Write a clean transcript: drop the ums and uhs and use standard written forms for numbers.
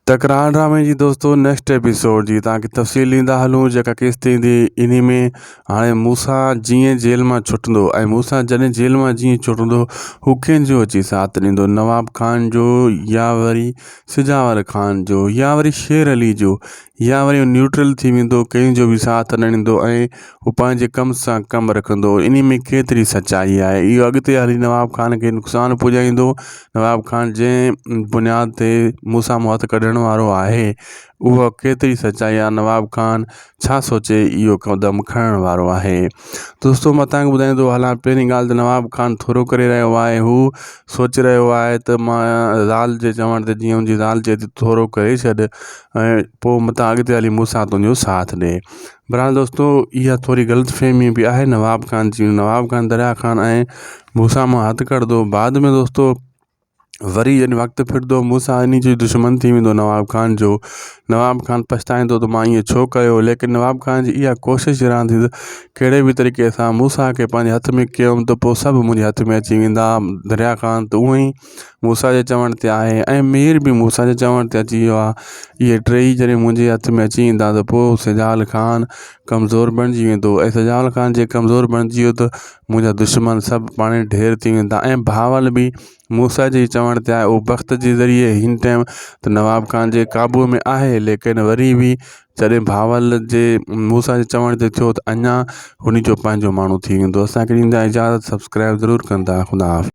تڪرار ڊرامي جي دوستو نيڪسٽ ايپيسوڊ جي توهان کي تفصيل ڏيندا هلون جيڪا قسط ايندي انهي ۾ هاڻي موسيٰ جيئن جيل مان ڇٽندو ۽ موسيٰ جڏهن جيل مان جيئن ڇٽندو هو ڪنهن جو اچي ساٿ ڏيندو نواب خان جو يا وري سجاول خان جو يا وري شير علي جو يا وري نيوٽرل ٿي ويندو ڪنهن جو به ساٿ نه ڏيندو ۽ هو پنهنجي ڪم سان ڪم رکندو انهي ۾ ڪيتري سچائي آهي اهو اڳتي هلي نواب خان کي نقصان پڄائيندو نواب خان جنهن بنياد تي مون سامهون هٿ ڪڍڻ وارو آهي اها ڪيتري سچائي آهي نواب خان ڇا سوچي اهو قدم کڻڻ وارو آهي دوستو مان تهانکي ٻڌائيندو هلان پهرين ڳالهه ته نواب خان ٿورو ڪري رهيو آهي هو سوچي رهيو آهي ته مان زال جي چوڻ تي جيئن هن جي زال چئي ٿي ٿورو ڪري ڇڏ ۽ پوء متان اڳتي هلي مون سان تنهنجو ساٿ ڏي بهرحال دوستو اها ٿوري غلط فهمي به آهي نواب خان جي نواب خان دريا خان ۽ مون سان مان هٿ ڪڍندو بعد ۾ دوستو وري جڏهن وقت ڦرندو مون سان انهي جو دشمن ٿي ويندو نواب خان جو نواب خان پڇتائيندو ته مان ائين ڇو ڪيو ليڪن نواب خان جي اها ڪوشش رهندي ته ڪهڙي به طريقي سان موسيٰ کي پنهنجي هٿ ۾ ڪيم ته پوء سڀ منهنجي هٿ ۾ اچي ويندا دريا خان ته اونئن ئي موسيٰ جي چوڻ تي آهي ۽ مير به موسيٰ جي چوڻ تي اچي ويو آهي اهي ٽيئي جڏهن منهنجي هٿ ۾ اچي ويندا ته پوء سجال خان ڪمزور بڻجي ويندو ۽ سجال خان جي ڪمزور بڻجي ويو ته منهنجا دشمن سڀ پاڻ ڍير ٿي ويندا ۽ بهاول به موسيٰ جي چوڻ تي آهي اهو بخت جي ذريعي هن ٽائيم ته نواب خان جي قابو ۾ آهي ليڪن وري به جڏهن بهاول جي موسيٰ جي چوڻ تي ٿيو ته اڃا هن جو پنهنجو ماڻهو ٿي ويندو اسانکي ڏيندا اجازت سبسڪرائب ضرور ڪندا خدا حافظ.